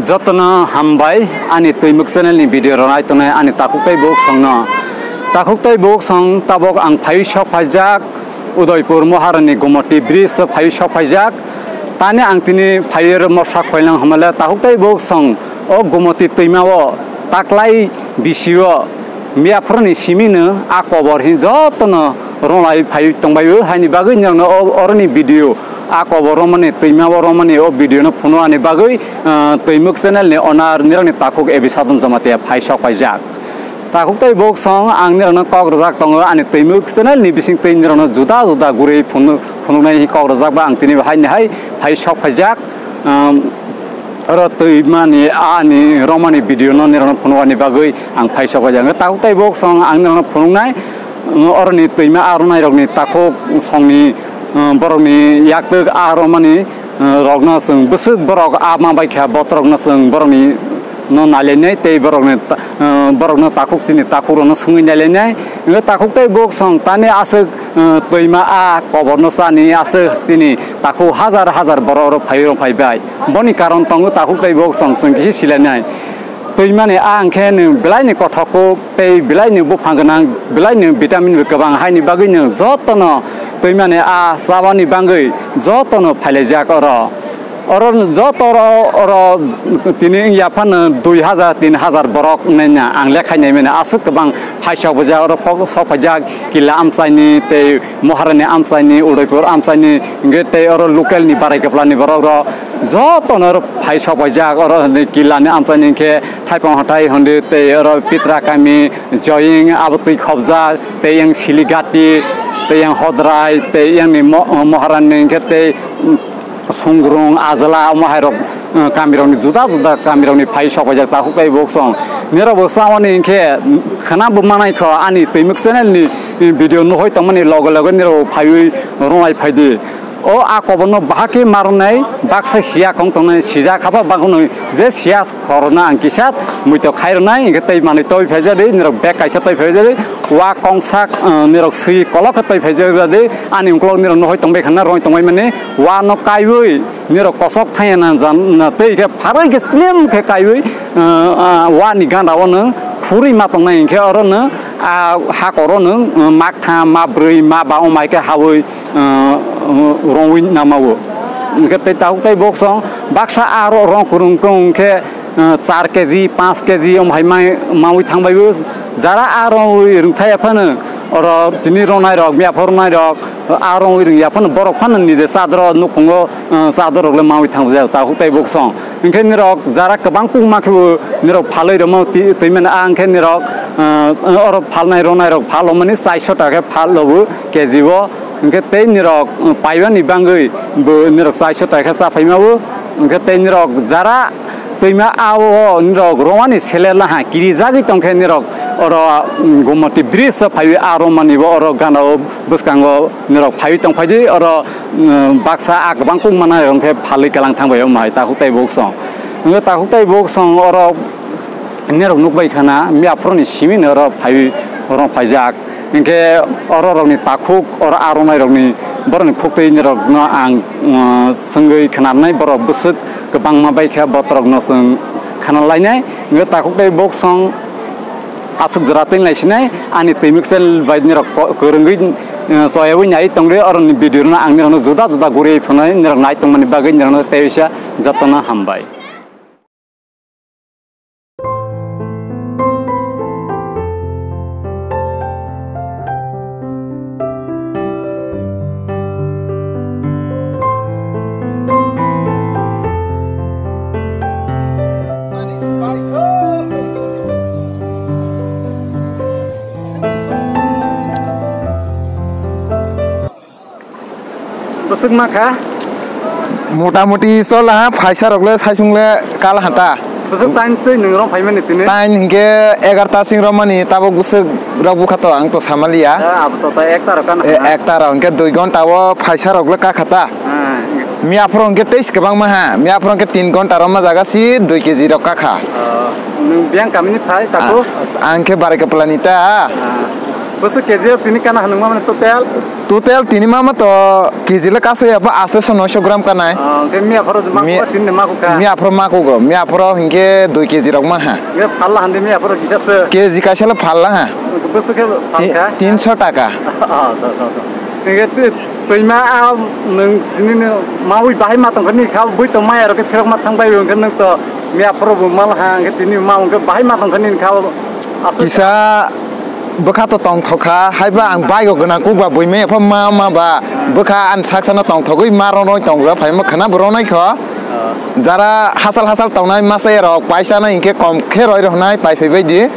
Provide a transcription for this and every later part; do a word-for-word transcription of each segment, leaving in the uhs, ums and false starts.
Jotono hambai ani Twimuk channel ni video rok nai tongnai ani takhuk tei bukhuk songno. Takhuk tei bukhuk song tabok ang phai sok phaijak Udaipur Maharani Gomoti bridge o phai sok phaijak. Tani ang tini phai oro mosa khoilang hamale takhuk tei bukhuk song o Gomoti twima o taklai bisi o Miyaphurni simino a kobor hin jotono ronglai phai tongbaio, haini bagwi nirokno o, oroni video, a kobor romani, twima o romani o video no phunuknani bagwi, ah, Twimuk channel ni owner nirokni takhuk A B Sadon Jamatia phai sok paijak. Takhuk tei bukhuk song ang nirokno kok rwjak tongo, ani Twimuk channel ni bising twi nirokno juda juda guri phunu-, phunuknai kok rwjak ba ang tini bo haini hai phai sok paijak. Um, oro twi mani ani romani video no nirokno phunuknani bagwi ang phai sok paijak. Takhuk tei bukhuk song ang nirokno phunuknai, um, oroni twima a ronairokni takhuk songni, um, borokni yaktwk a romani, um, rokno chwng bwswk borok a ma bai kha botrokno chwng borokni no nailainai tei borokni ta-, uh, borokno takhuk chini takhukrokno swngwi nailainai. Hwnkhe takhuk tei bukhuk song tani aswk, uh, twima a koborno chani aswk chini takhuk hajar hajar borok oro phaiwi rok phaibai. Boni karon tongo takhuk tei bukhuk song chwng khe silainai. Twimani a hwnkhe nwng belaini kothok kuk tei belaini buphang gwnang, belaini vitamin bo kwbang, haini bagwi nwng jotono twimani a chabani bagwi jotono phailaijak oro. Oro joto oro, oro tini wngya phano dui hajar, tin hajar borok wngnai na ang lekha naimani aswk kwbang phaisok bwjak oro sok phaijak Killa amchaini tei Maharani amchaini, Udaipur amchaini hwnkhe tei oro local ni barai kwplani borok rok jotono oro phaisok phaijak oro hwnwi Killa ni amchaini hwnkhe Thaipang Hathai hwnwi tei oro Pitra Kami, Joying, Abotwi Khobja tei yang Siligati tei yang Hodrai tei yang ni Mo-, Maharani hwnkhe tei Sungrung, Ajala, omo hai rok, eh, kami rok ni juda juda kami rok ni phai sok paijak takhuk tei bukhuk song. Nirok bo samani hinkhe khwna bo manai kho ani Twimuk channel ni, eh, video nuhoi tongmani loge loge nirok bo phaiwi rwnai phaidi. O a kobor no bahai khe ma rwnai baksa siya khong tongnai sijak haba bagwi je siya Khorokno ang kisa muitok khai rwnai, hwnkhe tei manwi toi phaijadi, nirok bag kaisa toi phaijadi, wa kongsak, uh, nirok swi kolok khe toi phaijadi, ani ukulok nirok nohoi tongbai khana roi tongbai mani, wa no kaiwi nirok kosok thangya na jan, na tei khe pharwi khe slim khe kaiwi, uh, uh, wa ni ganda o nwng khurwi ma tongnai, hwnkhe oro nwng, ah, hakoro nwng, uh, maktham, mabrwi, maba omai khe hawi, uh, uh, rongwi namawo. Hwnkhe tei tabuk tei boksong baksa aro rong kwrwng khe, uh, char keji, panch keji om hai mai mawi thangbai bo. Jara aro rwngthai phano oro tini ronai rok, miya phor ronai rok, aro rwngya phano borok phano nije chadro nukhungo, uh, chador rok le mawi thangjak tabuk tei boksong. Hwnkhe nirok jara kwbang kukma khe bo nirok phalwi rwmo twi, twi mani a hwnkhe nirok, uh, oro phalnai ronai rok phal rwmani chairso taka khe phal rw bo keji o. Hwnkhe tei nirok, um, paibani bagwi bo nirok chairso taka khe cha phaima o. Hwnkhe tei nirok jara twima a o nirok romani sele laha kirijagwi tongkhe nirok oro, um, Gomoti bridge o phaiwi a romani bo oro gana o bwskango nirok phaiwi tongphaidi oro, um, baksa a kwbang kukmana hwnkhe phalwi kalang thangbai o mai takhuk tei boksong. Hwnkhe takhuk tei boksong oro nirok nukbai khana miya phoroni simi ni oro phaiwi oro phaijak. Hinkhe oro rokni takhuk, oro aronairokni borokni khuktwi nirokno ang, uh, swngwi khnarnai, borok bwswk kwbangma bai khe botrokno chwng khnalainai. Hinkhe takhuk tei boksong aswk jora twi laisinai, ani twimuk chel bai nirok cho-, kwrwngwi, uh, choyawi nai tongdi, oroni video no ang nirokno juda juda guriwi phunai, nirok nai tongmani bagwi nirokno tei bisa jotono hambai. Bwswk ma kha? Motamuti chol ha, phaisa rok le saisung le kal ha ta. Bwswk time twi nwng rok phaimani tini? Time hinkhe egarta sing romani, tabuk bwswk rok bukha to, ang to samaliya. Eh, abo to, to ekta rok kano. Eh, ekta rok hinkhe dui ghonta o phaisa rok le kakha ta. Ah, iya. Miya phoro hinkhe teis kwbangma ha, miya phoro hinkhe tin ghonta romma jaga si dui keji rok kakha. Oh, nwng biyang kamini phai, taku? Ah, ang khe Barai Kapalani ta. Ah. Bwswk K G o tini kana hwnwi mano total? Total tini mama to K G le kaso ya ba aste so noisho gram kanai. Ah, hwnkhe miya phoro ma Mi-, kuka tini ma kuka. Miya phoro ma kugo, miya phoro hwnkhe dui K G rok ma ha. Hwnkhe phalla handi miya phoro kisa se. K G kaisa le phalla ha. Bwswk khe Ti-, phalka? Tinsho taka. Ah, do, do, do. Hwnkhe twi-, twima a nwng tini no mawi bahai ma tongkha ni kha bui to maya rok khe phirok ma thang bai hwnkhe nwng to miya phoro bo mal ha hwnkhe tini ma hwnkhe bahai ma tongkha ni kha aswk. Kisa bwkha to tongthok kha, haiba ang bike o gwnang kuk ba buimai pha ma ma ba bwkha ani sak sano tongthogwi ma ronoi tongjak phaima khwna bo ronoi kho. Ah. Jara hasal hasal tongnai masa rok paisa nai hinkhe kom khe roi rwnai pai phai bai di.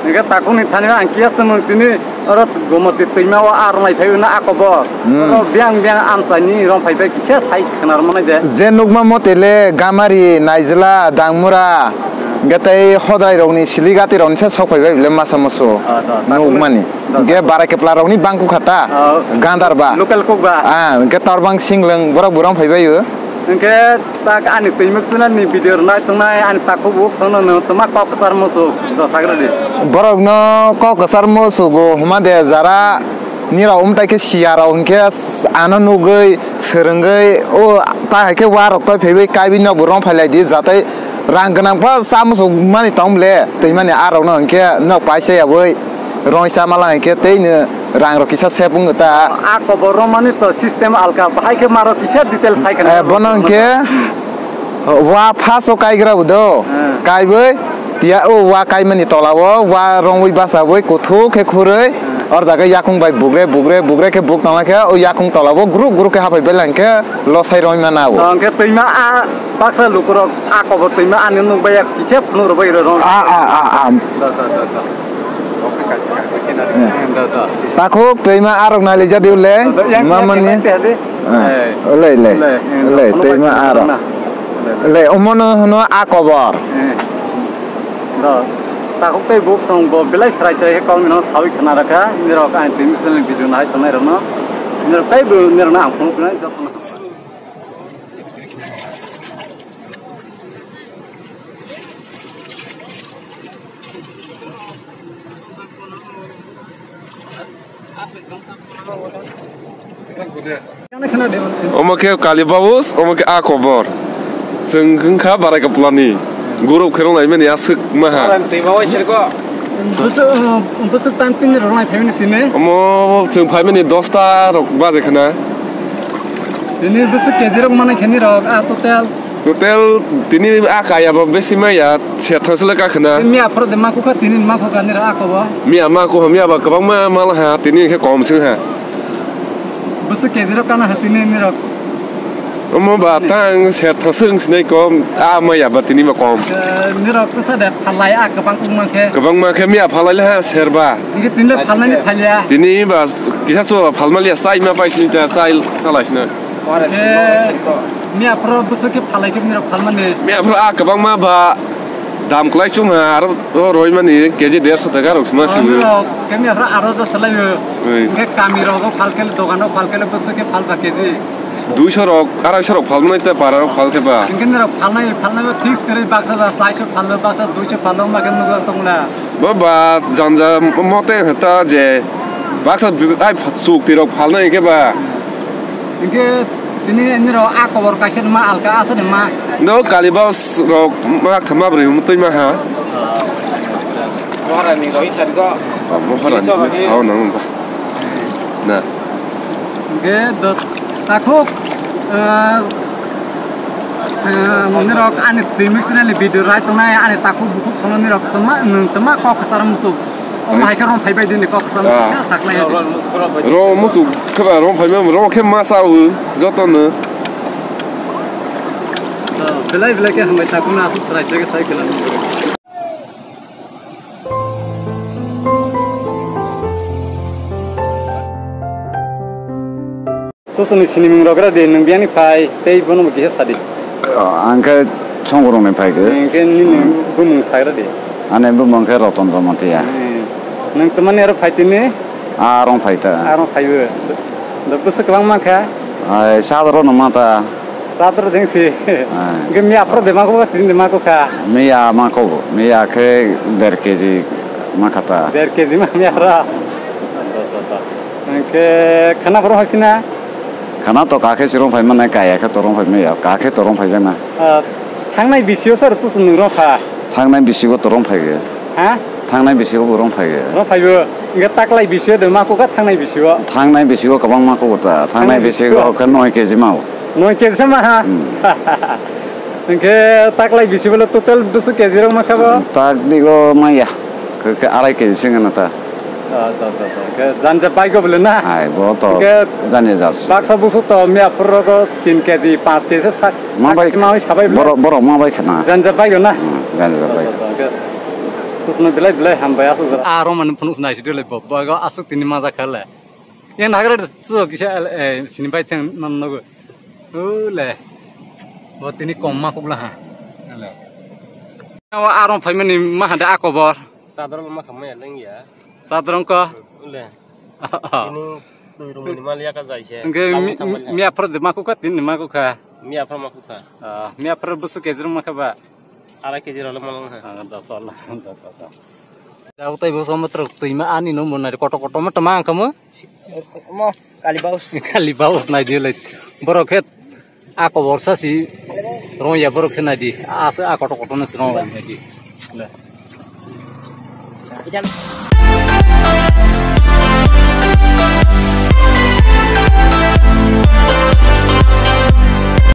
Hinkhe takuni thani ang kiya swmwng tini oro Gomoti twima o a rwnai phai na a kobor. Hmm. Oro biang biang amchaini rong phai bai kisa sai khwna rw manai de. Je nukma mote le Gamari, Naijla, Dangmura, Hwnkhe tei hodrai rokni sili gati rokni se sok phai bai bile masa musu Ah, do, do, nukmani. Do, do. Hwnkhe barai kwpla rokni bang kukha ta Ah, gandar ba. Local kok ba. Ah, hwnkhe torbang singlwng borok bo rong phai bai o. Hwnkhe tak ani twimwk channel ni video rwnai tongnai ani takhuk buk songno no toma kok kwchar musu do sagra di. Borok no kok kwchar musu go huma de jara nirok umtai khe siya rok hwnkhe ano nugwi swrwngwi o ta hai khe wa rok toi phaiwi kaiwi nok bo rong phai lai di jatai. Rang gwnang pha cha muchung mani tong le, twi mani a rok no hinkhe nok paisa yaui roi cha mala hinkhe tei no rang rok kisa save wng ta. A kobor rw mani to system alka, bahai khe maro kisa detail sai khna. Eh, bono hinkhe wa phaso kaigra bo do, Hmm. Kaiwi tiya o wa kaimani tola o wa rongwi basawi kuthuk khe khurwi or jaga yakung bai bugre bugre bugre khe buk tongla khe o yakung tola o guruk guruk khe hapai belai hinkhe losai roi mana o. Hwnkhe twima a Baksa lukurok a kobor twima ani nuk bai ya kichep phunuk rw bai rw rong. A, a, a, a. Da, da, da, da. Eh. Da, da. Takhuk twima arok nai lijak di ule. Da, da, yang, yang, mamani. Yang, yang, yang, yang. Eh, ulai, ulai. Ulai, eh, ulai, phunuk twima bai arok. Na. Ulai, ulai. Ulai, omono hwno a kobor. Eh. Da. Takhuk tei buk song bo belai srai srai khe kok mino sawi khna rakha. Nirok ani twima sini video nai tongnai rokno. Nirok tei bo nirokno ang phunuk nai jotono. Omo khe Kali Babus, omo khe a kobor. Chwng wngkha Barai Kaplani. Guruk khe rwnglaimani aswk maha. Bwswk, bwswk tan tini rwnglai phaimani tini. Omo chwng phaimani dosta rok baje khna. Tini bwswk K G rok manai khe nirok a total. Total tini a kaya bo besi maya ser thangse le ka khna. Miya phoro de ma kukha tini ma kukha nirok a kobo. Miya ma kukha miya ba kwbangma mal ha tini khe kom sing ha. Bwswk K G rok kana ha tini nirok. Omo ba tang ser thangse wng sinai kom a maya ba tini ma kom. Eh, nirok kisa de phalai a kwbang kuk man khe. Kwbangma khe miya phalai le ha ser ba. Hingke tini le phalnani phalya. Tini ba kisa so phalmaliya chai ma pai sini ta chai salai sini. Ke miya phoro bwswk khe phalai khe nirok phalmani. Miya phoro a kwbangma ba dam kwlai chwng ha aro o roi mani K G derso taka rok sima sibu. Nirok ke miya phoro aro da salai o. Oi. Hingke kami rogo phal kele dogan rok phal kele bwswk khe phal ba K G. Duiso rok, araisa rok phalmani ta para rok phal khe ba. Hingke nirok phalnai phalnai ba fix kare baksa da saiso phal baksa duiso phal ma khe nugo tongla. Bo ba janja mote hwta je baksa bi-, ai chuk tirok phalna hinkhe ba. Hinkhe tini nirok a kobor kaisa ma alka asani ma. No kali bas rok ma thama bri mutui ma ha. Moharani roi sari go. Moharani sao nang ba. Na. Hinkhe do takhuk, eh, eh, nirok ani twi mixer ni video rai tongnai ani takhuk bukhuk sono nirok tongma nwng tongma kok kwcharo muchuk. O hai khe rom phai bai dini kok kwcharo muchuk saklai. Ro muchuk kheba rom phai ma ro khe ma sao joto no. Belai belai khe hambai takhuk na asuk chwrai chwrai khe sai khe. Susuni sinimung rok ra di, nwng biyani phai, tei bono bo kisa sadi. Ang khe Songkurungni phai khe. Nwng khe nini bumung sagra di. Ani bumung khe Roton Jamatia. Nwng twmani aro phai tini? Arong phai ta. Arong phai bo. Do bwswk kwbang mankha? Ai, sadaro no mata. Sadaro dengsi. Ai. Hingke miya aphro de mako, tini de mako kha. Miya mako, miya khe der K G makha ta. Der K G ma miya aphro. Hwnkhe khana phuru hai phina? Khana to kakhe chirong phai mane, kaya khe torong phai maya, kakhe torong phai jana. Ah, thangnai bisio sir, chwng nung rong pha? Thangnai bisigo torong phai ge. Ha? Thangnai bisigo bo rong phai ge. Rong phai bo. Hwnkhe taklai bisio de ma kukha thangnai bisio? Thangnai bisigo kwbang ma kugo ta. Thangnai Thangnai bisigo bisio? Khe noi keji mao. Noi keji ma ha? Hmm. Hwnkhe taklai bisi bole total dusu keji rok ma kha bo? Tak digo maya. Khe, khe arai keji sing na ta. Ah, to, to, to. Khe janja bai go bole na? Hai, bo to Khe jani jas. Baksa busu to miya phur rogo tin keji, panch keji sak, Ma sak bai, ma bai sabai bole. Borok, borok ma bai khana. Janja bai go na? Hmm, janja bai. To, to, to. Khe susno bilai bilai ham bai asu jara. Ah, romani phunuk nai si dole bo. Bo go asuk tini maja khale. Yang nagara tu kisa, eh, sini bai thang nam nogo. Ule. Bo tini kom ma kukla ha. Ule. Awa arong phaimani ma hande a kobor. Sadrong ma khamai lengya. Sadrong ko. Ule. Ini tui rung ni mal ya ka jai se. Hwnkhe Lamung mi, thang bali ha. Miya phar de ma kukha, tini ma kukha. Miya phar ma kukha. Ah, miya phar busu kejrong ma kha ba. Arai keji rok le malong ha. Ah, da sala, da, da, da. Da utai bo somo truk tui ma ani no mo nari koto koto ma tama ang kamo. Mo kali baus. Kali baus nai di le. Borok khe a kobor sa si rong ya borok khe nai di. A se a koto koto no si rong lai nai di. Le.